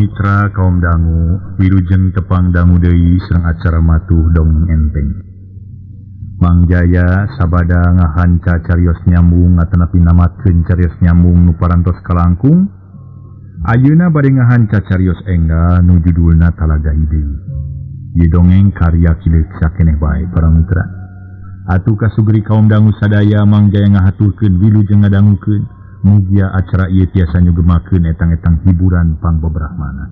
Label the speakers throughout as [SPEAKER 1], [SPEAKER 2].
[SPEAKER 1] Mitra kaum dangu wilujeng tepang dangu deui sareng acara matuh dongeng enteng. Mang Jaya sabada ngahanca carios nyambung atanapi namatkeun carios nyambung nu parantos kalangkung. Ayeuna bade ngahanca carios enggal nu judulna Talaga Hideung. Ieu dongeng karya Ki Leuksa keneh bae para mitra. Atuh kasugri kaum dangu sadaya Mang Jaya ngahaturkeun wilujeng ngadangukeun. Mugia acara ieu tiasa nyugemakeun etang-etang hiburan pangbebrahmana.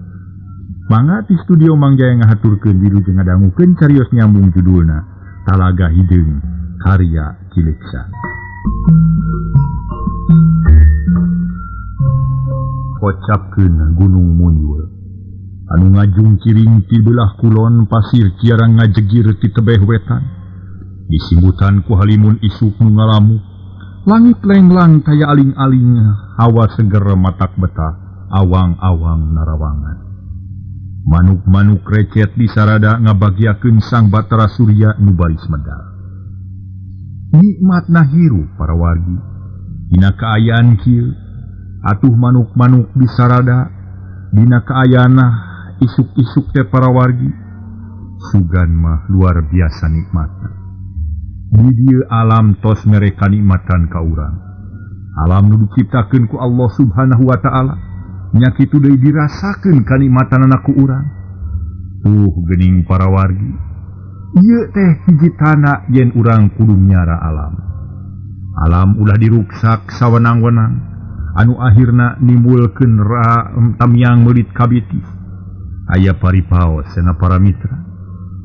[SPEAKER 1] Mangga ti studio Mang Jaya ngahaturkeun wilujeng ngadangukeun carios nyambung judulna Talaga Hideung karya Ki Leuksa. Kocapkeun Gunung Munyul anu ngajung ciring ti belah kulon pasir ciarang ngajegir ti tebeh wetan. Disimbutan ku halimun isuk nu ngalamu. Langit lenglang taya aling-aling, hawa seger matak betah, awang-awang narawangan. Manuk-manuk recet di sarada ngabagiakeun sang Batara Surya nu baris medal. Nikmatna hirup para wargi. Dina kaayaan kieu, atuh manuk-manuk di sarada, dina kaayaan isuk-isuk teh para wargi. Sugan mah luar biasa nikmatna. Di dieu alam tos mere kanikmatan ka urang. Alam nu diciptakeun ku Allah Subhanahu wa taala, nya kitu deui dirasakeun kanikmatanana ku urang. Tuh geuning para wargi. Ieu teh hiji tanda yen urang kudu nyara alam. Alam ulah diruksak sawenang-wenang, anu akhirna nimbulkeun tamiang meulit kabitis. Aya paripaos cenah para mitra.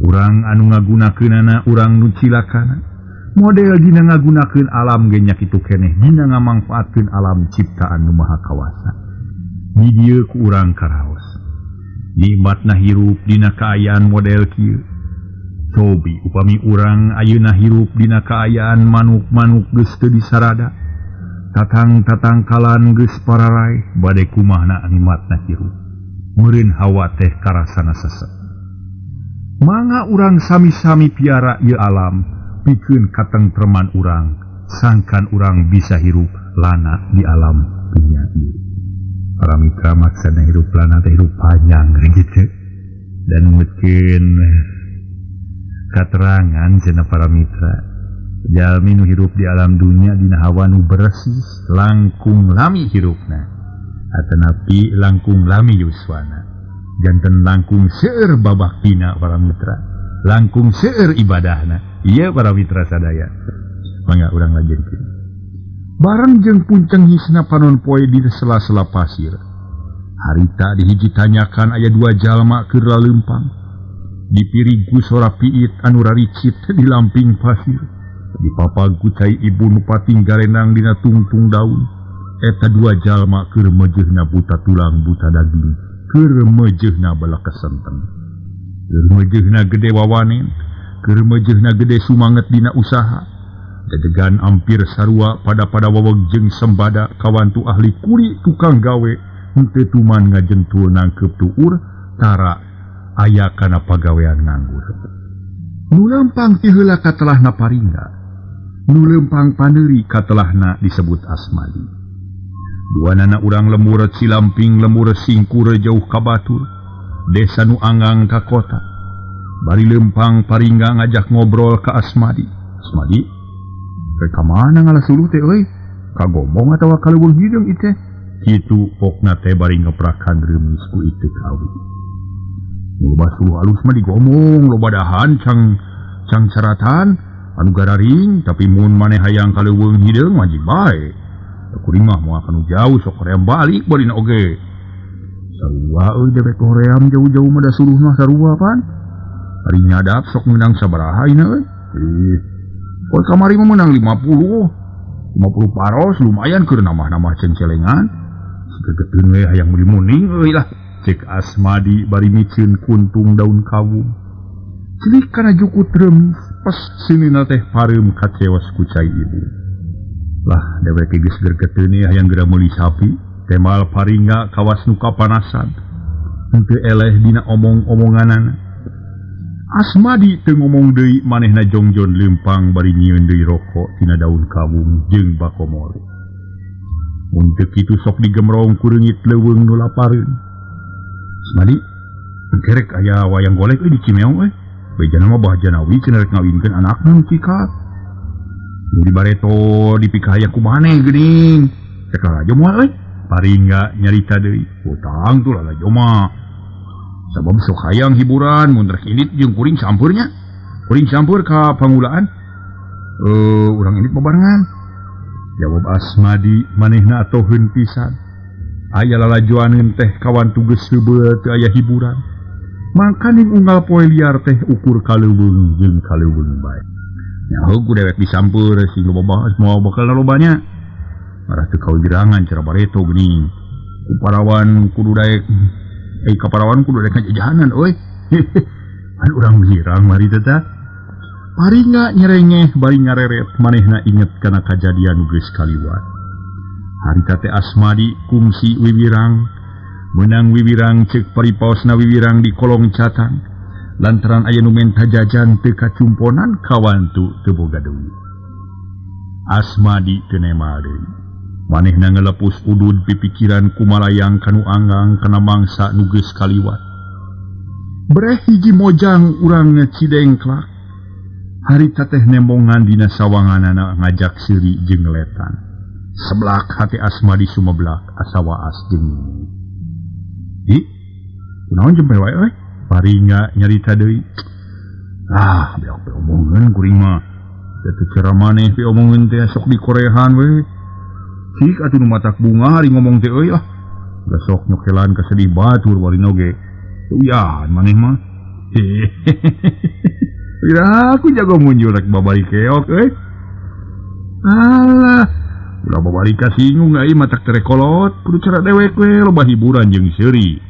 [SPEAKER 1] Urang anu ngagunakeunana urang nu cilakana. Model dina ngagunakeun alam ge nya kitu keneh dina ngamangfaatkeun alam ciptaan nu Maha Kawasa. Di dieu ku urang karaos. Nikmatna hirup dina kaayaan model kieu. Cobi upami urang ayeuna hirup dina kaayaan manuk-manuk geus teu disarada. Tatang-tatangkalan geus pararai bade kumahna nikmatna hirup. Meureun hawa teh karasana sesek. Mangga urang sami-sami piara ieu alam, pikeun katengtreman urang, sangkan urang bisa hirup lana di alam dunia ieu. Para mitra maksana hirup lana teh hirup panjang gitu. Dan mungkin katerangan cenah para mitra, jalmi nu hirup di alam dunia dina hawa nu bersih langkung lami hirupna, atanapi langkung lami yuswana. Janten langkung seueur babaktina para mitra, langkung seueur ibadahna. Iya para mitra sadaya. Mangga urang lajengkeun. Bareng jeung punceng hisna panon poe di sela-sela pasir. Harita dihiji tanyakan aya dua jalma keur laleumpang. Dipirig ku sora piit anu raricit di lamping pasir. Dipapag ku cai ibu nu pating garenang dina tungtung daun. Eta dua jalma keur mejeuhna buta tulang buta daging, keur mejeuhna balak kesenteng. Keur mejeuhna gede wawanen, keur mejeuhna gede sumanget dina usaha. Dedegan ampir sarua pada-pada waweg jeung sembada kawantu ahli kuri tukang gawe henteu tuman ngajentul nangkep tuur tara aya kana pagawean nganggur. Nu lempang ti heula katelahna paringga, nu lempang paneuri katelahna disebut Asmadi. Duanana urang lemur Cilamping lemur Singkur jauh ka batur, desa nu anggang ka kota. Bari lempang paringga ngajak ngobrol ka Asmadi. Asmadi, rek ka mana ngalah suluh teh euy? Ka Gombong atawa ka Leuweung Hideung ieu teh? Kitu pokna teh bari ngeprakan reumis ku ieu kawi. Loba suluh alus mah digomong, loba dahan cang cang caratan anu gararing, tapi mun maneh hayang ka Leuweung Hideung wajib bae. Kuring mah moal kanu jauh sok hoream balik barina oge. Sarua euy dewek hoream jauh-jauh mah da suluh mah sarua pan. Ari nyadap sok meunang sabaraha ina euy. Ih. Poe kamari mah meunang 50. 50 paros lumayan keur nambah-nambah cengcelengan. Sigegeteun we hayang meuli muning euy lah. Cek Asmadi bari miceun kuntung daun kawung. Celik kana jukut reumis pas sinina teh pareum kacewas ku cai ibu. Lah dewek geus gergeteun hayang geura meuli sapi, temal paringga kawas nu kapanasan. Henteu eleh dina omong-omonganana. Asmadi teu ngomong deui manehna jongjon leumpang bari nyieun deui rokok tina daun kawung jeung bakomole. Mun teu kitu sok digemrong ku reungit leuweung nu lapareun. Asmadi kerek aya wayang golek euy di Cimeong euy. Bejana mah Bah Janawi cenah rek ngawinkeun anakna nu cikat. Nu di bareto dipikahaya ku maneh geuning. Cek lalajo moal euy. Paringga nyarita deui. Utang tuh lalajo mah. Sabab sok hayang hiburan mun rek indit jeung kuring sampeurnya. Kuring sampeur ka pangulaan. Urang indit babarengan. Jawab Asmadi manehna atoheun pisan. Aya lalajoaneun teh kawan tugas heubeul teu aya hiburan. Makaning unggal poe liar teh ukur kaleuweung jeung kaleuweung bae. Nyaho ku dewek disampeur sing loba moal bakal lobanya. Marah teu kawirangan cara bareto geuning. Ku parawan kudu daek kaparawan kudu daek ngajajahanan euy. An urang wirang mari teh tah. Paringga nyerengeh bari ngareret manehna inget kana kajadian nu geus kaliwat. Harita teh Asmadi kungsi wiwirang menang wiwirang cek paripaosna wiwirang di kolong catang lantaran aya nu menta jajan teu kacumponan kawantu teu boga deui. Asmadi teu nemal deui. Manehna ngalepus udud pipikiran kumalayang kanu anggang kana mangsa nu geus kaliwat. Breh hiji mojang urang Cidengklak. Harita teh nembongan dina sawanganana ngajak seuri jeung letan. Seblak hati Asmadi sumeblak asa waas jeung Ih, kunaon jempe wae euy? Paringga nyarita deui. Ah, beok omongeun kuring mah. Teu cara maneh piomongeun teh sok dikorehan we. Cik atuh nu matak bunga hari ngomong teh euy ah. Besok nyokelan kasedih batur walina oge. Teu uyahan maneh mah. Kira aku jago muncul rek babari keok euy. Alah, ulah babari kasinggung ai matak terekolot kudu cara dewek we loba hiburan jeung seuri.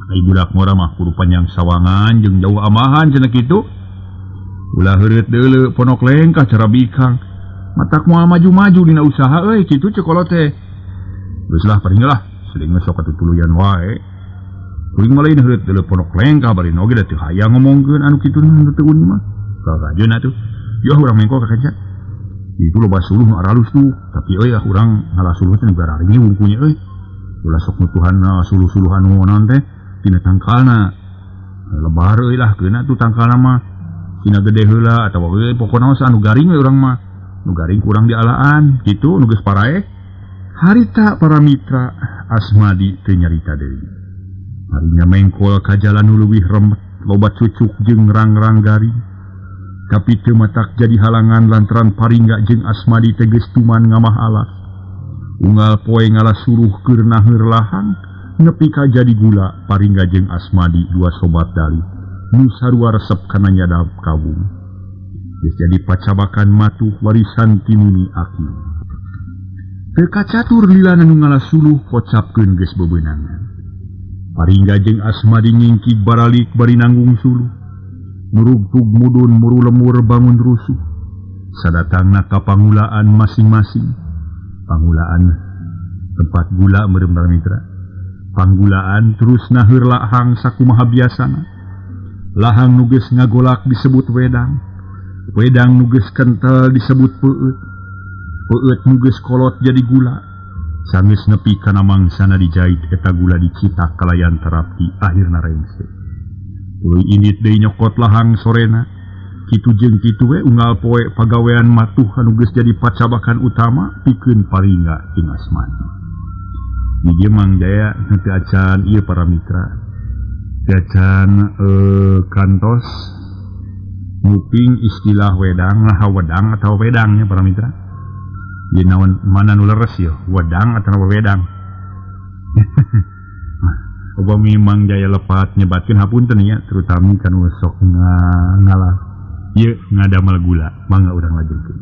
[SPEAKER 1] Ai budak ngora mah kudu panjang sawangan jeung jauh amahan cenah kitu. Ulah heureut deuleu ponok lengkah cara bikang. Matak moal maju-maju dina usaha euy kitu ceuk kolot teh. Geus lah paring lah, seling sok katutuluyan wae. Kuring mah lain heureut deuleu ponok lengkah bari oge da teu hayang ngomongkeun anu kitu nu teu uning mah. Kakajeun atuh. Yoh urang mengko ka kanca. Itu loba suluh nu aralus tuh, tapi euy ah urang ngalah suluh teh negara ringi wungkunya euy. Ulah sok nutuhan suluh-suluh anu naon teh tina tangkalna. Lebar euy lah keuna tuh tangkalna mah. Tina gede heula atawa euy pokona mah anu garing we urang mah. Nu garing kurang dialaan kitu nu geus paraeh. Harita para mitra Asmadi teu nyarita deui. Harinya mengkol ka jalan nu leuwih remet loba cucuk jeung rang-rang garing. Tapi teu matak jadi halangan lantaran Paringga jeung Asmadi teh geus tuman ngamah alas. Unggal poe ngalah suruh keur naheur lahang nepi ka jadi gula Paringga jeung Asmadi dua sobat dari nu sarua resep kana nyadap kawung. Geus jadi pacabakan matuh warisan ti Nini Aki. Teu kacatur lilana nu ngalah suluh kocapkeun geus bebeunangan. Paringga jeung Asmadi ngingkig baralik bari nanggung suluh. Murugtug mudun muru lemur bangun rusuh. Sadatangna ka pangulaan masing-masing. Pangulaan tempat gula meureum para mitra. Panggulaan terus naheur lahang sakumaha biasana. Lahang nu geus ngagolak disebut wedang. Wedang nu geus kental disebut peueut. Peueut nu geus kolot jadi gula. Sanggeus nepi kana mangsana dijait eta gula dicitak kalayan terapti akhirna rengse. Tuluy indit deui nyokot lahang sorena. Kitu jeung kitu we unggal poe pagawean matuh anu geus jadi pacabakan utama pikeun Paringga jeung Asmadi. Di Mang Jaya teu acan ieu para mitra. Teu acan kantos nguping istilah wedang lah wedang atau wedangnya para mitra. Ieu naon mana nu leres ieu wedang atau wedang. Upami Mang Jaya lepat nyebatkeun hapunten nya terutami kanu sok ngalah ieu ngadamel gula mangga urang lajengkeun.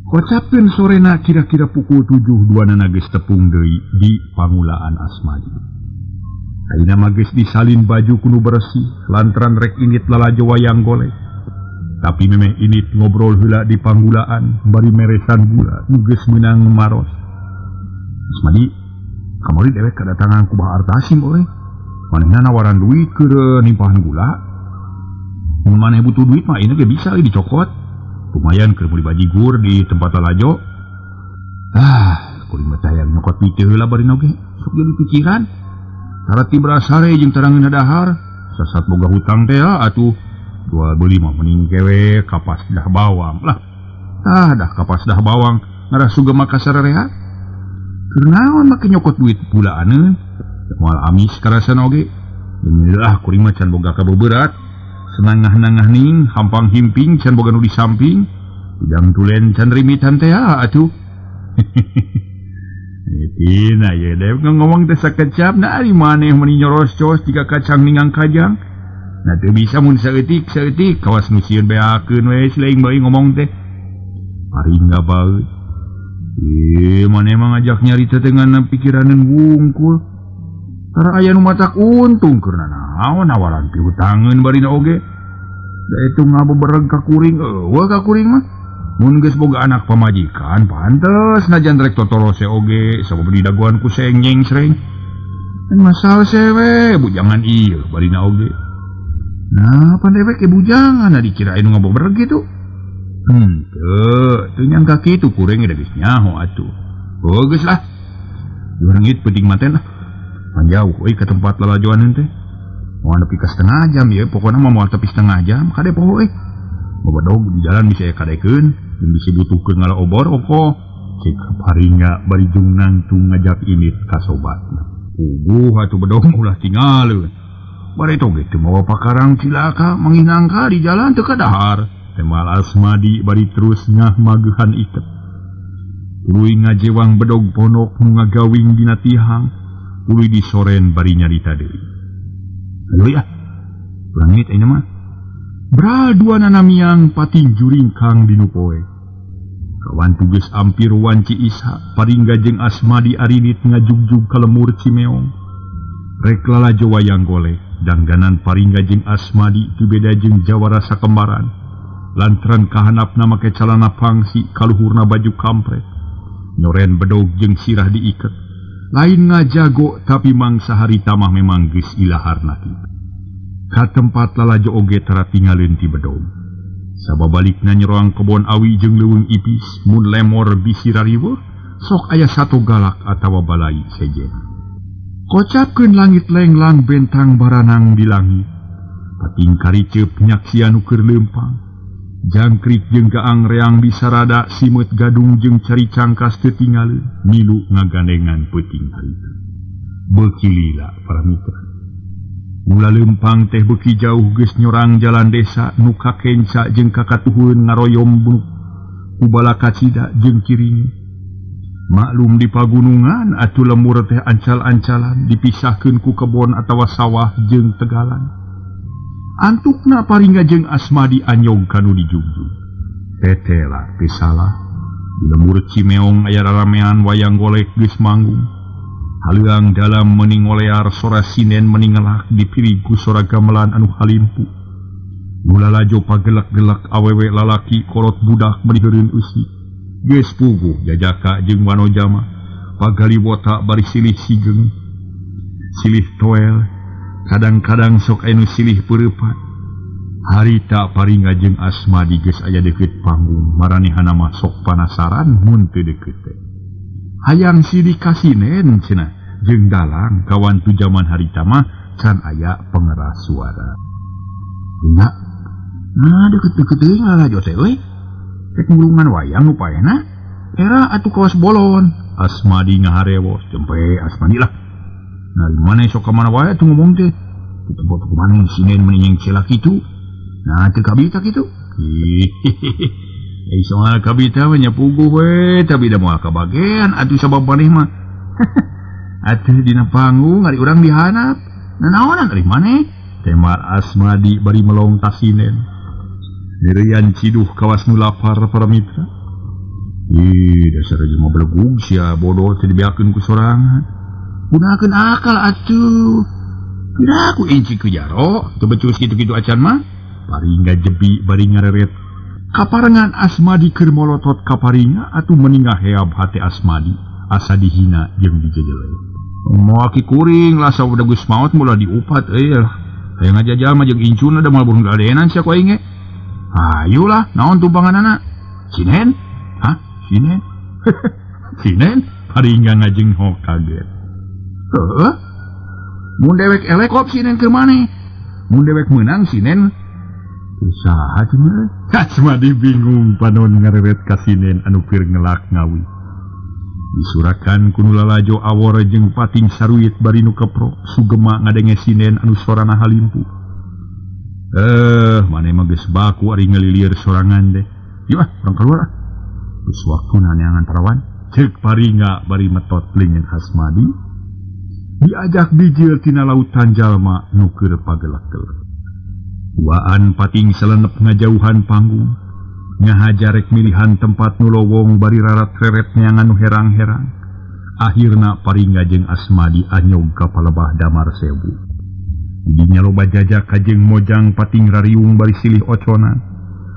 [SPEAKER 1] Kocapkeun sorena kira-kira pukul 7 duanana geus tepung deui di pangulaan Asmadi. Ayeuna mah geus disalin baju kudu bersih lantaran rek indit lalajo wayang golek. Tapi memeh indit ngobrol heula di panggulaan bari meresan gula nu geus meunang maros. Asmadi kamari dewek kedatangan ku Bah Artasim euy. Manehna nawaran duit keur nimpahan gula. Mun maneh butuh duit mah ieu ge bisa euy dicokot. Lumayan keur meuli bajigur di tempat lalajo. Ah, kuring mah hayang nyokot duit heula bari oge. Sok jadi pikiran. Tara tibra sare jeung tarangeun dahar, sasat boga hutang teh atuh. Jual beli mah mending kewe kapas dah bawang lah. Ah dah kapas dah bawang ngarah sugema ka sarerea. Keur naon make nyokot duit pulaaneun? Moal amis karasana oge. Lah kuring mah can boga kabeberat. Senangah-nangah ning hampang himping can boga nu di samping. Idang tulen can rimitan teh atuh. Tina ye deh ngomong teh sakecap na ari maneh meuni nyoroscos jika kacang ningang kajang. Nah teu bisa mun saeutik-saeutik kawas nu sieun beakeun we silaing bae ngomong teh. Paringga bae. Maneh mah ngajak nyarita teh ngan pikiraneun wungkul. Tara aya nu matak untung keur nanaon awalan pihutangeun barina oge. Da itu ngabebereg ka kuring eueuh ka kuring mah. Mun geus boga anak pamajikan pantes najan rek totorose oge sabab didagoan ku seng sreng. Kan masal sewe bujangan ieu barina oge. Nah, pan dewek ke bujangan dikirain nu ngabebereg kitu. Teu teu nyangka kitu kuring da geus nyaho atuh. Oh geus lah. Urang penting maten lah. Panjauh euy ka tempat lalajoan teh. Moal nepi ka setengah jam ieu pokona mah moal tepi setengah jam kade poho euy. Babadog di jalan bisa kadekeun jeung bisi butuhkeun ngala obor oko. Cek paringa bari jung nangtung ngajak init ka sobatna. Puguh atuh bedog ulah tingaleun. Bari oge teu mawa pakarang cilaka manginangka di jalan teu kadahar. Temal Asmadi bari terus ngah mageuhan iket. Tuluy ngajewang bedog ponok nu ngagawing dina tihang. Tuluy disoren bari nyarita deui. Aduh ya. Langit ayeuna mah. Bra dua nanamiang pating juringkang dinu poe. Kawan tugas ampir wanci Isha paringga jeung Asmadi arinit ngajugjug ka lemur Cimeong. Rek lalajo wayang golek dangdanan paringga jeung Asmadi teu beda jeung jawara sakembaran. Lantaran kahanapna make calana pangsi kaluhurna baju kampret. Nyoren bedog jeung sirah diiket. Lain ngajago tapi mangsa harita mah memang geus ilaharna kitu. Ka tempat lalajo oge tara tingaleun ti bedog. Sababalikna nyeroang kebon awi jeung leuweung ipis mun lemor bisi rariweuh sok aya sato galak atawa balai sejen. Kocapkeun langit lenglang bentang baranang di langit. Pating kariceup nyaksian nu keur leumpang. Jangkrik jeung gaang reang disarada simeut gadung jeung cari cangkas teu tingaleun milu ngagandengan peuting harita. Beuki lila para mitra. Mula leumpang teh beuki jauh geus nyorang jalan desa nu kakenca jeung kakatuhun ngaroyom bunuk ku balakacida jeung kiringi. Maklum di pagunungan atuh lemur teh ancal-ancalan dipisahkeun ku kebon atawa sawah jeung tegalan. Antukna paringga jeung Asmadi anyog kanu dijugjug. Tetela teu salah. Di lemur Cimeong aya raramean wayang golek geus manggung. Haleuang dalam meni ngolear sora sinen meni ngelak dipirig ku sora gamelan anu halimpu. Nu lalajo pagelak-gelak awewe lalaki kolot budak meni heureun eusi. Geus puguh jajaka jeung wanojama. Pagaliwota bari silih sigeng. Silih toel. Kadang-kadang sok anu silih peurepan. Harita paringga jeung Asmadi geus aya deukeut panggung. Maranehana mah sok panasaran mun teu deukeut teh. Hayang silih kasinen cenah jeung dalang kawan tu jaman harita mah can aya pengeras suara. Dina, nah deukeut-deukeut teuing lalajo teh euy. Rek ngulungan wayang nu paehna. Era atuh kawas bolon. Asmadi ngaharewos jempe Asmadi lah. Nah, di mana sok ka mana wae atuh ngomong teh. Di tempat ku maneh sinen meni nyengcelak kitu. Nah, teu kabita kitu. Hihihi. Soal kabita mah nya puguh we, tapi da moal kabagean atuh sabab maneh mah. Atuh dina panggung ari urang dihanap. Nanaonan ari maneh? Temar Asmadi bari melong kasinen. Nirian ciduh kawas nu lapar para mitra. Ih, dasar jelema belegug sia bodoh teh dibeakeun ku sorangan. Gunakeun akal atuh. Kira aku inci ku jaro, teu becus kitu-kitu acan mah. Paringga jebi bari ngareret. Kaparengan Asmadi keur molotot ka paringa atuh meni ngaheab hate Asmadi asa dihina jeung dijejele. Moal ki kuring lah sabudak geus maot mula diupat euy lah. Hayang ngajajal mah jeung incuna da moal burung gadenan sia ku aing ge. Hayulah naon tumpanganana? Sinen? Hah? Sinen? Sinen? Paringga ngajeng hok kaget. Heuh? Mun dewek elek kop sinen keur maneh. Mun dewek meunang sinen saha cenah. Asmadi bingung panon ngareret ka sinen anu keur ngelak ngawi. Disurakan ku nu lalajo awor jeung pating saruit bari nu kepro sugema ngadenge sinen anu sorana halimpu. Maneh mah geus baku ari ngalilir sorangan deh. Yeuh ah, urang keluar ah. Geus waktuna neangan parawan. Ceuk Paringa bari metot leungeun Asmadi. Diajak bijil tina lautan jalma nu keur pagelak-gelek. Duaan pating selenep ngajauhan panggung. Ngahajarek milihan tempat nu lowong bari rarat-reret neangan nu herang-herang. Akhirna Paringa jeung Asmadi anyog ka palebah Damar Sewu. Didinya loba jajak kajeng mojang pating rariung bari silih oconan.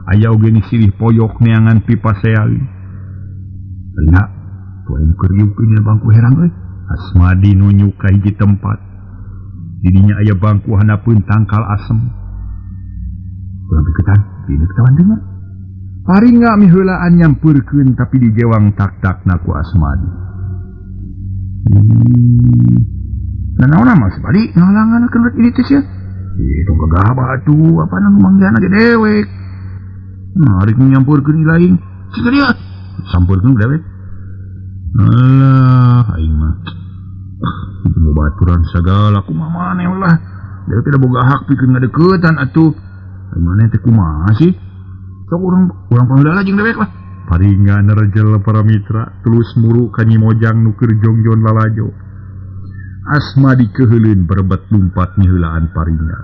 [SPEAKER 1] Aya oge ni silih poyok neangan pipa seali. Paringa, tuh anu keur riuk ieu bangku herang euy. Asmadi nunjuk ka hiji tempat. Didinya aya bangku handapeun tangkal asem. Urang deketan, dina kawan deungeun. Paringa miheulaan nyampeurkeun tapi dijewang tak-takna ku Asmadi. Nah, naon mah Asmadi ngahalangan keur ini teh sia. Ih, tong gagabah atuh, apa nang manggihan ge dewek. Nah, arek nyampeurkeun lain. Siga dia. Sampeurkeun dewek. Alah, aing mah. Mau baturan sagala kumaha maneh lah. Dewek tidak boga hak pikeun ngadeukeutan atuh. Aing maneh teh kumaha sih? Sok urang pangheula jeung dewek lah. Paringa nerejel para mitra tulus muru ka Nyi Mojang nu keur jongjon lalajo. Asmadi keuheuleun berebet lumpat nyiheulaan Paringa.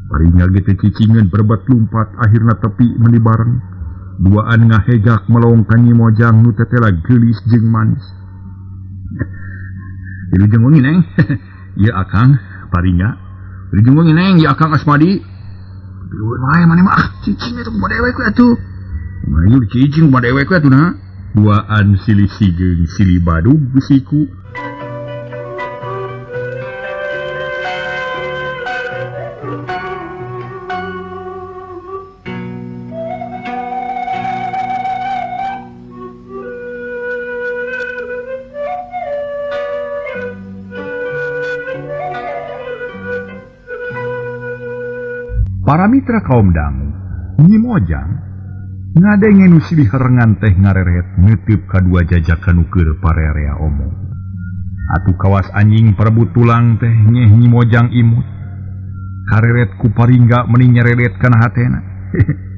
[SPEAKER 1] Paringa ge teh cicingeun berebet lumpat akhirna tepi meuni bareng. Duaan ngahegak melong ka Nyi Mojang nu tetela geulis jeung manis. Wilujeng wengi neng. Ieu akang Paringa. Wilujeng wengi neng, ieu akang Asmadi. Piluan wae maneh mah, ah, cicing eta kumaha dewek we atuh. Kumaha ieu cicing kumaha dewek we atuh na. Duaan silih sigeung silih badug besiku. Para mitra kaum dangu, Nyi Mojang ngadenge nu silih herengan teh ngareret neuteub kadua jajakan nu keur parerea omong. Atuh kawas anjing perebut tulang teh nyeh Nyi Mojang imut. Kareret ku Paringga meni nyereret kana hatena.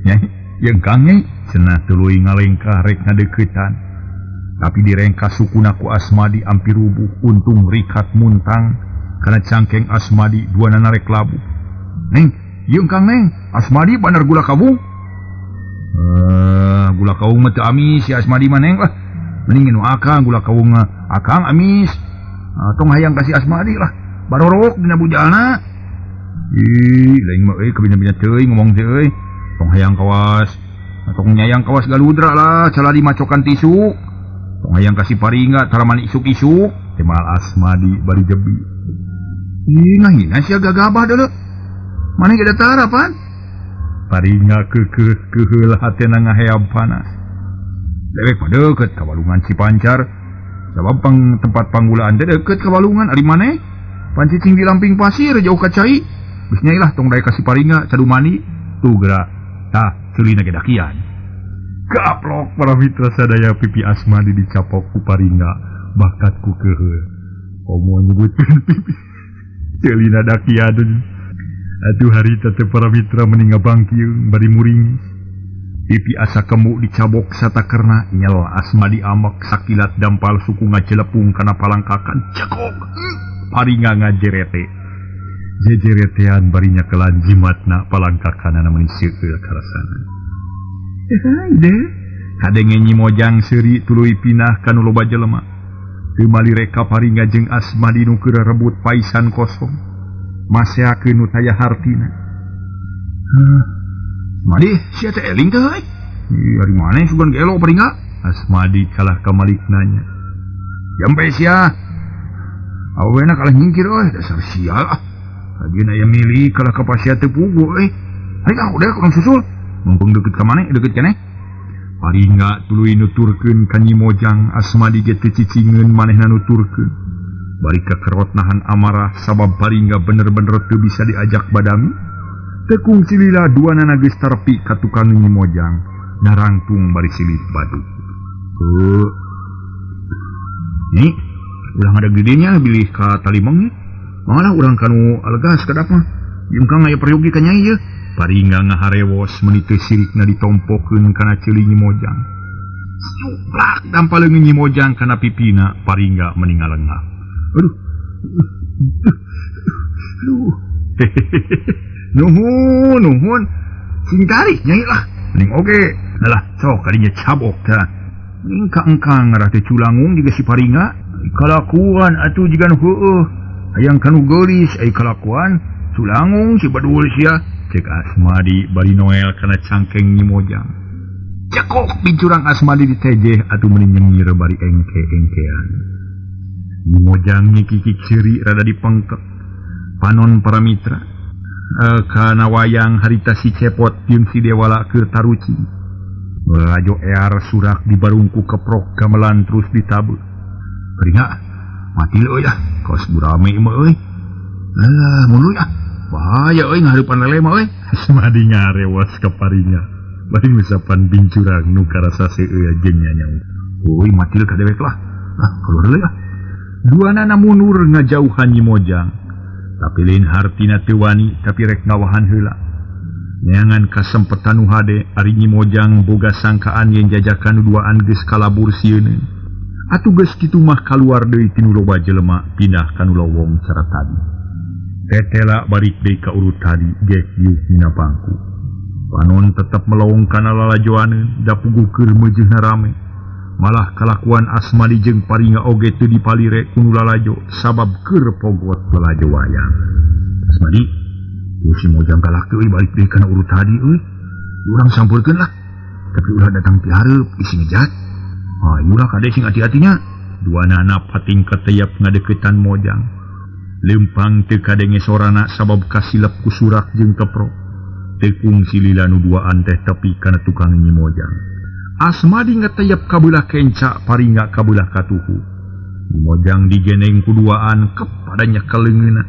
[SPEAKER 1] Nyai, jeung Kang Nyai cenah tuluy ngalengkah rek ngadeuketan. Tapi direngkas sukuna ku Asmadi ampir rubuh untung rikat muntang kana cangkeng Asmadi duanana rek labuh. Neng, jeung Kang Neng, Asmadi bandar gula kawung. Gula kawung mah teu amis si Asmadi mah neng lah. Mending nu akang gula kawung mah akang amis. Tong hayang kasih Asmadi lah. Barorok dina bujalna. Ih, lain mah euy kabina-bina teuing ngomong teh euy. Tong hayang kawas. Tong nyayang kawas galudra lah, caladi macokan tisu. Tong hayang kasih Paringa tara mani isuk-isuk. Temal Asmadi bari jebi. Ih, ngahina sia gagabah deuleu. Maneh ge datara pan? Paringa keukeuh keuheul hatena ngaheab panas. Dewek mah deukeut ka walungan Cipancar. Sabab pang tempat panggulaan teh deukeut ka walungan ari maneh. Pancicing di lamping pasir jauh ka cai. Geus nyai lah tong daek ka si Paringa cadu mani. Tuh geura. Tah ceulina ge dakian. Kaplok para mitra sadaya pipi Asmadi dicapok ku Paringa bakat ku keuheul. Komo nyebutkeun pipi ceulina dakian. Aduh harita teh para mitra meni ngabangkiung bari muring. Pipi asa kemu dicabok satakerna nyel Asmadi amek sakilat dampal suku ngajelepung kana palangkakan cekok. Paringa ngajerete. Jejeretean barinya kelan jimatna palangkakanana meni seueur karasana. Deh, kadenge Nyi Mojang seuri tuluy pinah ka nu loba jelema. Teu malireka Paringa jeung Asmadi nu keur rebut paisan kosong. Maseakeun nu taya hartina. Asmadi, sia teh eling teh euy. Ih, ari maneh sugan gelo Paringa? Asmadi kalah ka malik nanya. Jampe sia. Awena kalah nyingkir euy, dasar sial ah. Lagian aya milik kalah ka pasia teu puguh euy. Ari ah udah kurang susul. Mumpung deukeut ka maneh, deukeut keneh. Paringa tuluy nuturkeun ka Nyi Mojang, Asmadi ge teu cicingeun manehna nuturkeun. Bari kekerot nahan amarah sabab Paringga bener-bener teu bisa diajak badami. Tekung silila dua nana geus tarepi ka tukang Nyi Mojang narangtung bari silih badu. Heuh. Nyi, ulah ngadag di dinya bilih ka talimeng nya. Mangga urang kanu alegas kadap mah. Jeung kang aya peryogi ka nyai yeuh. Paringga ngaharewos meuni teu sirikna ditompokeun kana ceuli Nyi Mojang. Siuplak dampa leungeun Nyi Mojang kana pipina Paringga meuni ngalengah. Aduh. Aduh. Nuhun, nuhun. Sing tarik nyai lah. Mending oge. Alah, sok kadinya cabok tah. Mending ka engkang ngarah teh culangung jiga si Paringga. Kalakuan atuh jiga nu heueuh. Hayang kanu geulis ai kalakuan culangung si badul sia. Cek Asmadi bari noel kana cangkeng Nyi Mojang. Cekok bicurang Asmadi ditejeh atuh meuni nyengir bari engke-engkean. Nyi Mojang nyikikik seuri rada dipengkek. Panon para mitra kana wayang harita si Cepot jeung si Dewala keur tarucing. Lalajo ear surak dibarungku keprok gamelan terus ditabuh. Paringga mati euy ah kos burame mah euy. Alah mulu ah. Bahaya euy ngahareupan lele mah euy. Asmadi ngarewas ka Paringga. Bari ngusapan bincurang nu karasa seueuh jeung nyanyaung. Euy matil ka dewek lah. Ah keluar deui ah. Duanana mundur ngajauhan Nyi Mojang. Tapi lain hartina teu wani tapi rek ngawahan heula. Neangan kasempetan nu hade ari Nyi Mojang boga sangkaan yen jajakan nu duaan geus kalabur sieuneun. Atuh geus kitu mah kaluar deui tinu loba jelema pindah ka nu lowong cara tadi. Tetela balik deui ka urut tadi geh yeuh dina bangku. Panon tetep melowong kana lalajoaneun da puguh keur meujeunna rame. Malah kalakuan Asmadi jeung Paringga oge teu dipalire ku nu lalajo sabab keur pogot lalajo wayang. Asmadi, tuh si Mojang kalak teh euy balik deui kana urut tadi euy. Urang sampeurkeun lah. Tapi ulah datang ti hareup isi ngejat. Ah, ulah kade sing hati-hatinya. Duanana pating kateyap ngadeukeutan Mojang. Leumpang teu kadenge sorana sabab kasilep ku surak jeung keprok. Tekung silila nu duaan teh tepi kana tukang Nyi Mojang. Asmadi ngeteyep kabelah kenca, Paringga kabelah katuhu. Nyi Mojang digeneng ku duaan kepadanya kaleungeunna.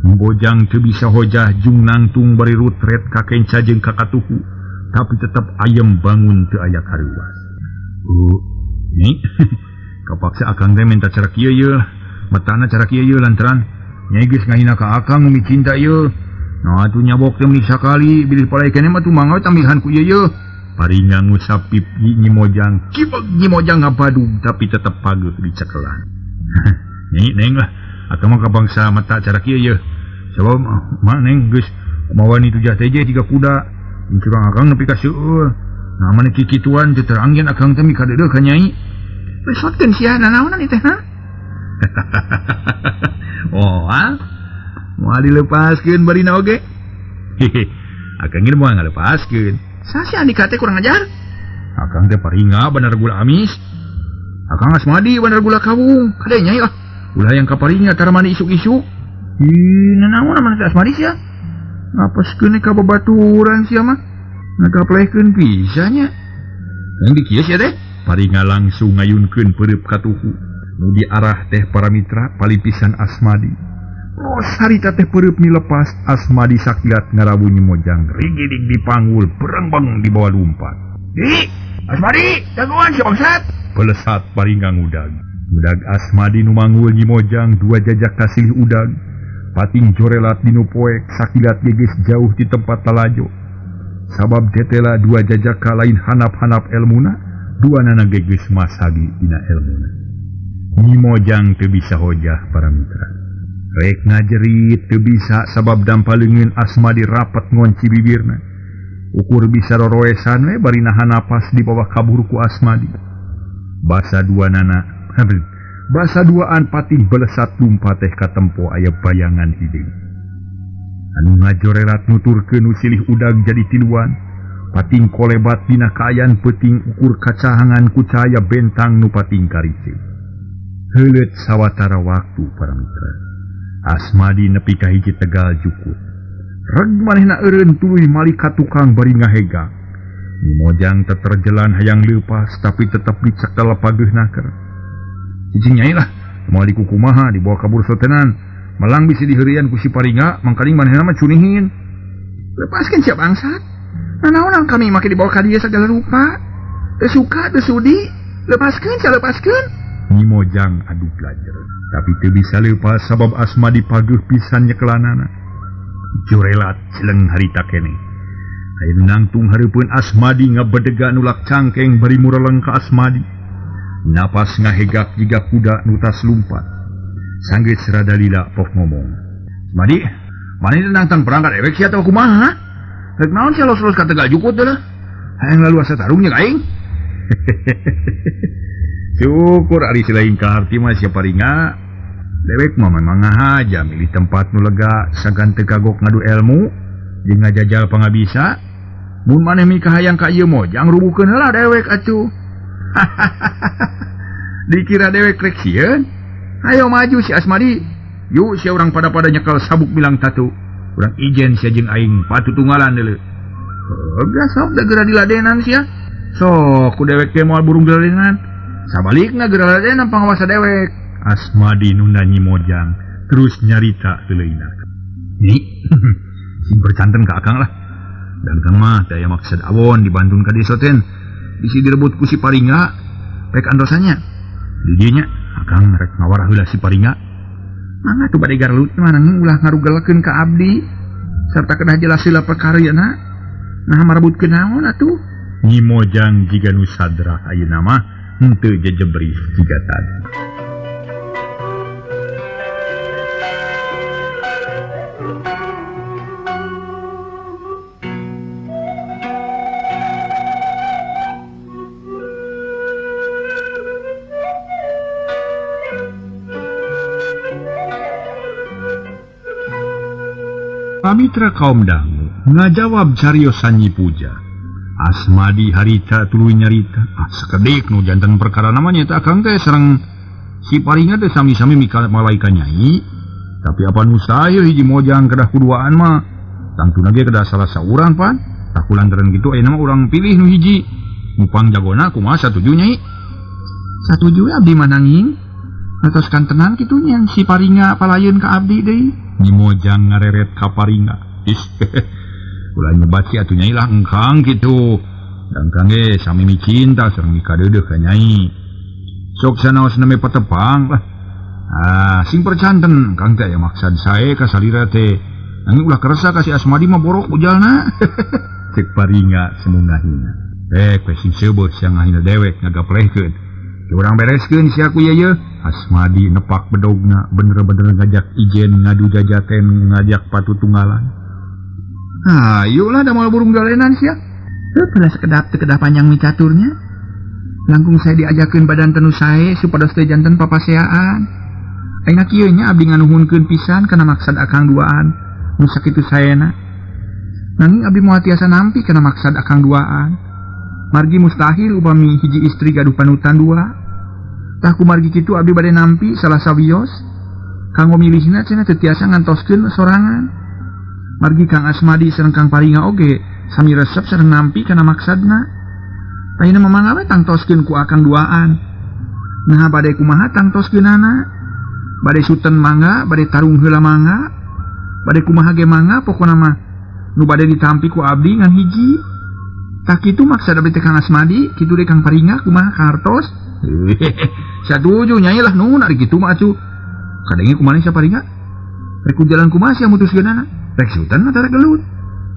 [SPEAKER 1] Nyi Mojang teu bisa hojah jung nangtung bari rutret ka kenca jeung ka katuhu, tapi tetep ayem bangun teu aya kareuwas. Nyi, kapaksa akang teh minta cara kieu yeuh. Matana cara kieu yeuh lantaran nyai geus ngahina ka akang umi cinta yeuh. Nah atuh nyabok teh meuni sakali bilih palai keneh mah tumangga tambihan ku ieu yeuh. Paringga ngusap pipi Nyi Mojang, kibeg Nyi Mojang ngabadug tapi tetep pageuh dicekelan. Nyi neng lah, akang mah kabangsa mata cara kieu yeuh. Sabab mah neng geus mawani tujah teje tiga kuda. Curang akang nepi ka seueur. Nah mana kikituan teu teranggen akang teh mikadeudeuh ka nyai. Pesotkeun sia nanaonan ieu teh ha? Oh, ah. Moal dilepaskeun barina oge. Hehe. Akang ge moal ngalepaskeun. Saha si Andika teh kurang ajar? Akang teh Paringga bener gula amis. Akang Asmadi bener gula kawung. Kade nyai ah. Ulah yang ka Paringga tara mandi isuk-isuk. Ih, nanaon mana teh Asmadi sia? Ngapeskeun ka babaturan sia mah. Ngagaplehkeun pisan nya. Yang di kieu sia teh? Paringga langsung ngayunkeun peureub ka tuhu. Nu diarah teh para mitra palipisan Asmadi. Los harita teh peureub nilepas Asmadi sakilat ngarawu Nyi Mojang rigidig dipanggul berengbeng dibawa lumpat. Di Asmadi jagoan si bangsat. Pelesat Paringga ngudag. Ngudag Asmadi nu manggul Nyi Mojang dua jajak kasilih udag. Pating jorelat dinu poek sakilat geges jauh di tempat lalajo. Sabab tetela dua jajaka lain hanap-hanap elmuna, dua nana geges masagi dina elmuna. Nyi Mojang teu bisa hojah para mitra. Rek ngajerit teu bisa sabab dampa leungeun Asmadi rapat ngonci bibirna. Ukur bisa roroesan we bari nahan napas di bawah kabur ku Asmadi. Basa dua nana, basa duaan pating belesat lumpat teh katempo aya bayangan hideung. Anu ngajorelat nuturkeun nu silih udag jadi tiluan. Pating kolebat dina kaayaan peuting ukur kacahangan ku cahaya bentang nu pating kariceuk. Heuleut sawatara waktu para mitra. Asmadi nepi ka hiji tegal jukut. Reg manehna eureun tuluy malik ka tukang bari ngahega. Nyi Mojang teterjelan hayang leupas tapi tetep dicekel pageuh naker. Cicing nyai lah, Moal dikukumaha dibawa kabur sotenan. Malang bisi diheureuyan ku si Paringa, mangkaning manehna mah cunihin. Lepaskeun sia bangsat. Nanaonan kami make dibawa ka dieu sagala rupa. Teu suka teu sudi, lepaskeun sia lepaskeun. Nyi Mojang adu belajar, tapi teu bisa leupas sabab Asmadi pageuh pisan nyekelanana. Jorelat cileng harita keneh. Aya nu nangtung hareupeun Asmadi ngabedega nulak cangkeng bari mureleng ka Asmadi. Napas ngahegak jiga kuda nu tas lumpat. Sanggeus rada lila pok ngomong. Asmadi, maneh nangtang perang ka dewek sia atawa kumaha? Rek naon sia los-los ka Tegal Jukut teh? Hayang laluasa tarung nya ka aing. Syukur ari si lain kaharti mah sia Paringa. Dewek mah memang ngahaja milih tempat nu lega sangkan teu kagok ngadu ilmu jeung ngajajal pangabisa. Mun maneh mikahayang ka ieu Mojang rubuhkeun heula dewek atuh. Dikira dewek rek sieun. Hayo maju si Asmadi. Yuk sia urang pada-pada nyekel sabuk bilang tatu. Urang ijen sia jeung aing patutunggalan deuleu. Heuh sok da geura diladenan sia. Sok ku dewek teh moal burung diladenan. Sabalikna geura ladenan pangawasa dewek. Asmadi nunda Nyi Mojang terus nyarita teuleuna. Nyi, sing percanten ka akang lah. Dan kang mah teu aya maksud awon dibantun ka desa teh. Bisi direbut ku si Paringa, rek andosanya. Di dieu nya akang rek ngawarah heula si Paringa. Mangga tuh bade garlut mah nanging ulah ngarugelekeun ka abdi. Sarta kedah jelas heula perkarana. Nah marebutkeun naon atuh? Nyi Mojang jiga nu sadrah ayeuna mah henteu jejebris jiga tadi. Pamitra kaum dangu ngajawab cariosan Nyi Puja. Asmadi harita tuluy nyarita. Ah sakedik nu janten perkara namanya eta akang teh sareng si Paringa teh sami-sami mika malaika nyai. Tapi apa mustahil hiji Mojang kedah kuduaan mah. Tangtuna ge kedah salah saurang pan. Tah kulantaran kitu ayeuna mah urang pilih nu hiji. Nu pangjagona kumaha satuju nyai? Satuju we abdi mah nanging. Atos kantenan kitu nya si Paringa palayeun ka abdi deui. Nyi Mojang ngareret ka Paringa. Ih, ulah nyebat si atuh nyai lah engkang kitu. Dan kang ge sami micinta sareng mikadeudeuh ka nyai. Sok sanaos neme patepang lah. Ah, sing percanten kang teh aya maksad sae ka salira teh. Nanging ulah keresa ka si Asmadi mah borok ujalna. Cek Paringa semungahina. We sing seubeuh sia ngahina dewek ngagaplehkeun. Ki urang bereskeun sia ku ieu yeuh. Asmadi nepak bedogna bener-bener ngajak ijen ngadu jajaten ngajak patutunggalan. Hayulah da moal burung galenan sia. Heuh belas kedap teu kedah panjang micaturnya. Langkung saya diajakeun badan tenu sae supados teu janten papaseaan. Ayeuna kieu nya abdi nganuhunkeun pisan kana maksad akang duaan nu sakitu saena. Nanging abdi moal tiasa nampi kana maksad akang duaan. Margi mustahil upami hiji istri gaduh panutan dua. Tah kumargi kitu abdi bade nampi salah sawios. Kanggo milihna cenah teu tiasa ngantoskeun sorangan. Margi Kang Asmadi sareng Kang Paringa oge sami resep sareng nampi kana maksadna. Ayeuna mah mangga we tangtoskeun ku akang duaan. Nah bade kumaha tangtoskeunana? Bade suten mangga, bade tarung heula mangga, bade kumaha ge mangga pokona mah nu bade ditampi ku abdi ngan hiji. Tah kitu maksad abdi teh Kang Asmadi, kitu deui Kang Paringa kumaha kartos? Satuju nyai lah nuhun ari kitu mah atuh. Kadenge kumaha sia Paringa? Rek ku jalan kumaha sia mutuskeunana? Rek suten atawa rek gelut?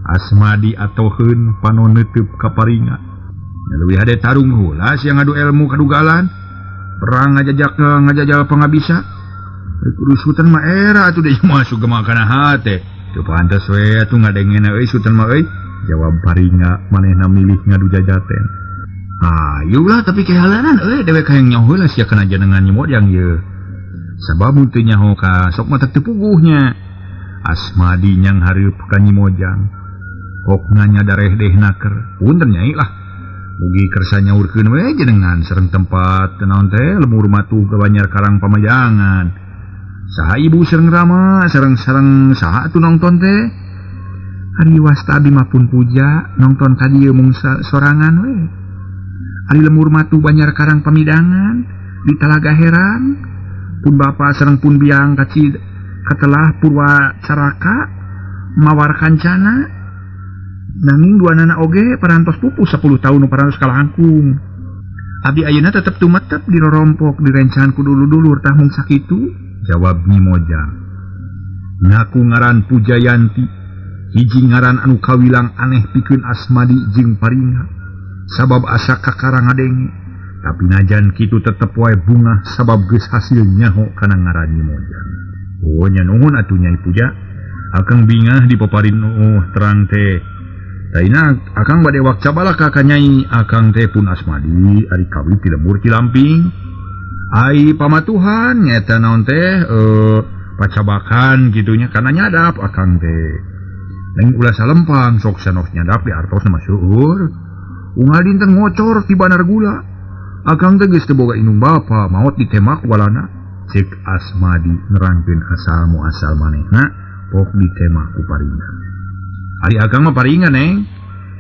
[SPEAKER 1] Asmadi atoheun panon neuteub ka Paringa. Leuwih hade tarung heula sia ngadu ilmu kadugalan. Perang ngajajak ngajajal pangabisa. Rek kudu suten mah era atuh deui mah sugema kana hate. Teu pantes we atuh ngadengena euy suten mah euy. Jawab Paringa manehna milih ngadu jajaten. Hayulah tapi kehalanan euy dewek hayang nyaho heula sia kana jenengan Nyi Mojang ieu. Sabab mun teu nyaho ka sok mah teu puguhnya. Asmadi nyang hareup ka Nyi Mojang. Hokna nya dareh-deh naker. Punten nyai lah. Mugi kersa nyaurkeun we jenengan sareng tempat naon teh lemur matuh ke Banjar Karang Pamajangan. Saha ibu sareng rama sareng-sareng saha atuh nongton teh? Ari wasta abdi mah pun puja nongton ka dieu mung sorangan we. Ari lemur matuh Banjar Karang Pamidangan di Talaga Herang. Pun bapa sareng pun biang kaci katelah Purwa Caraka mawar kancana. Nanging duanana oge parantos pupuh 10 tahun nu parantos kalangkung. Abdi ayeuna tetep tumetep di rorompok direncangan ku dulur-dulur tah mung sakitu, jawab Nyi Mojang. Ngaku ngaran Pujayanti, hiji ngaran anu kawilang aneh pikeun Asmadi jeung Paringa. Sabab asa kakara ngadenge, tapi najan kitu tetep wae bungah sabab geus hasil nyaho kana ngaran Nyi Mojang. Oh nya nuhun atuh Nyai Puja. Akang bingah dipaparin terang teh. Taina akang bade wakca balaka ka Nyai, akang teh pun Asmadi ari kawit ti lembur Cilamping. Ai pamatuhan nyaeta naon teh pacabakan kitunya kana nyadap akang teh. Neng ulah salempang sok sanos nyadap di artos mah seueur. Unggal dinten ngocor ti banar gula. Akang teh geus teu boga indung bapa, maot ditemak walana. Cek Asmadi nerangkeun asal muasal manehna pok ditemak ku Paringa. Ari akang mah Paringa neng.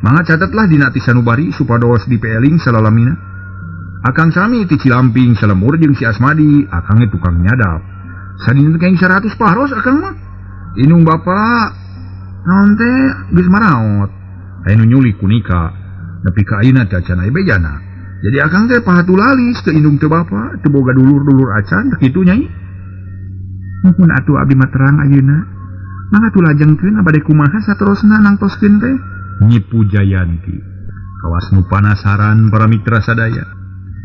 [SPEAKER 1] Mangga catetlah dina ti sanubari supados dipeeling salalamina. Akang sami ti Cilamping salemur jeung si Asmadi, akang ge tukang nyadap. Sadinten keng 100 paros akang mah. Indung bapa naon teh geus maraot. Aya nu nyulik ku nikah. Nepi ka ayeuna teh acan aya bejana. Jadi akang teh pahatulalis teu indung teu bapa, teu boga dulur-dulur acan teh kitu Nyai. Muhun atuh abdi mah terang ayeuna. Mangga atuh lajengkeun bade kumaha saterosna nangtoskeun teh? Nyi Pujayanti. Kawas nu panasaran para mitra sadaya.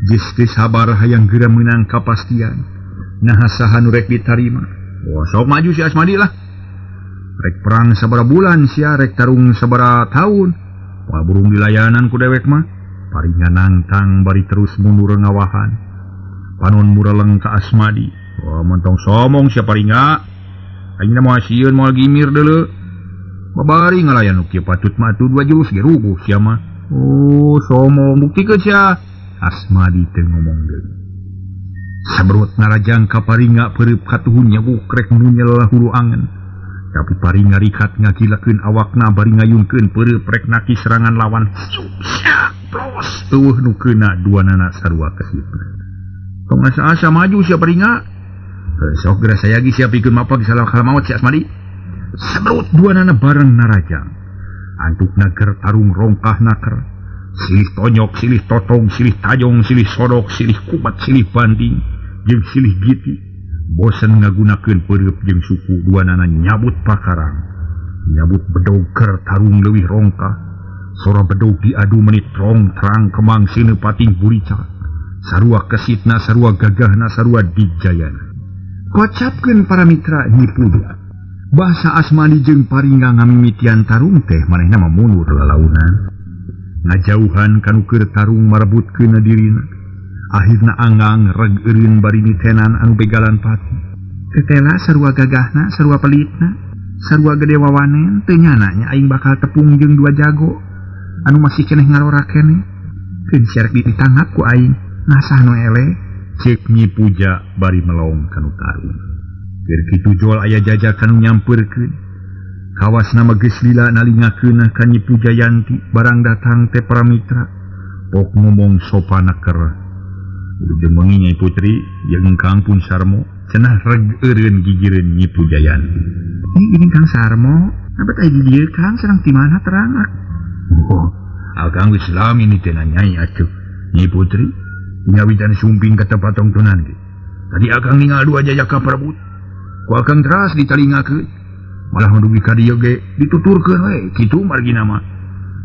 [SPEAKER 1] Geus teu sabar hayang geura meunang kapastian. Naha saha nu rek ditarima? Oh, sok maju si Asmadi lah. Rek perang sabaraha bulan sia, rek tarung sabaraha taun. Moal burung dilayanan ku dewek mah. Paringa nangtang bari terus mundur ngawahan. Panon mureleng ka Asmadi. Wah, montong somong sia Paringa. Ayeuna moal sieun moal gimir deuleu. Babari ngalayan nu kieu patut mah atuh dua jurus ge ruguh sia mah. Oh, somong buktikeun sia. Asmadi teu ngomong deui. Sabrut ngarajang ka Paringa peureup katuhun nyabuk rek munyel hulu angen. Tapi Paringa rikat ngagilakeun awakna bari ngayunkeun peureup rek naki serangan lawan. Siap, plos. Eueuh nu keuna duanana sarua kesipna. Tong asa-asa maju sia Paringa. Sok geura sayagi sia pikeun mapag salah maot si Asmadi. Sabrut duanana bareng narajang. Antukna ger tarung rongkah naker. Silih tonyok, silih totong, silih tajong, silih sodok, silih kumat, silih banding, jeung silih giti. Bosen ngagunakeun peureup jeung suku duanana nyabut pakarang. Nyabut bedog ker tarung leuwih rongkah. Sora bedog diadu menit rong terang kemang sine pating burica. Sarua kesitna, sarua gagahna, sarua dijayana. Kocapkeun para mitra Nyi Puja. Bahasa Asmadi jeung Paringa ngamimitian tarung teh manehna mah mundur lalaunan. Ngajauhan kanu keur tarung marebutkeun dirina. Akhirna anggang reg eureun bari nitenan anu begalan pati. Tetela sarua gagahna, sarua pelitna, sarua gede wawanen teu nyana nya aing bakal tepung jeung dua jago anu masih keneh ngarora keneh. Keun sia rek ditangkap ku aing, ngasah nu eleh. Ceuk Nyi Puja bari melong kanu tarung. Keur kitu jol aya jajakan nu nyampeurkeun. Kawasna mah geus lila nalingakeun ka Nyi Pujayanti barang datang teh para mitra. Pok ngomong sopana ker. Ujung wengi Nyai Putri jeung Kang Pun Sarmo cenah reg eureun gigireun Nyi Pujayanti. Ini Kang Sarmo, abet aya di dieu Kang sareng ti mana terang ak? Oh, akang geus lami ni teh Nyai atuh. Nyi Putri ngawitan sumping ka tempat tongtonan ge. Tadi akang ningal dua jajaka perebut. Ku akang teras ditalingakeun. Malah dugi ka dieu ge dituturkeun we kitu margina mah.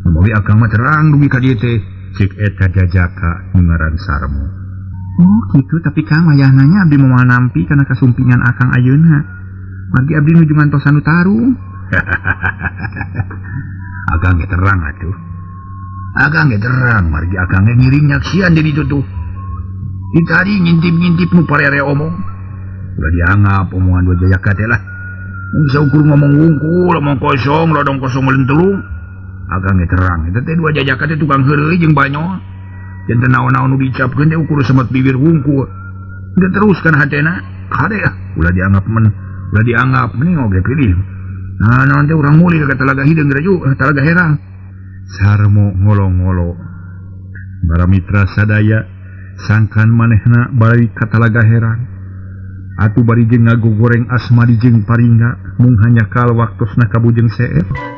[SPEAKER 1] Meuli akang mah terang dugi ka dieu teh ceuk eta jajaka nu ngaran Sarmo. Oh kitu, tapi Kang wayahna nya abdi moal nampi kana kasumpingan akang ayeuna. Margi abdi nuju ngantosan nu tarung. Akang ge terang atuh. Akang ge terang margi akang ge ngiring nyaksian di ditu tuh. Di tadi ngintip-ngintip nu parere omong. Ulah dianggap omongan dua jajaka teh lah. Mung saukur ngomong wungkul, omong kosong, lodong kosong melentelung. Akang ge terang eta teh dua jajaka teh tukang heureuy jeung banyol. Janten naon-naon nu dicapkeun teh ukur semet bibir wungkul. Geus terus kana hatena, kade ah, ulah dianggap men, ulah dianggap mending oge pilih. Nah, naon teh urang mulih ka Talaga Hideung raju, Talaga Herang. Sarmo ngolo-ngolo. Para mitra sadaya sangkan manehna balik ka Talaga Herang. Atuh bari jeung ngagogoreng Asmadi jeung Paringga mung hanya kal waktosna kabujeng seep.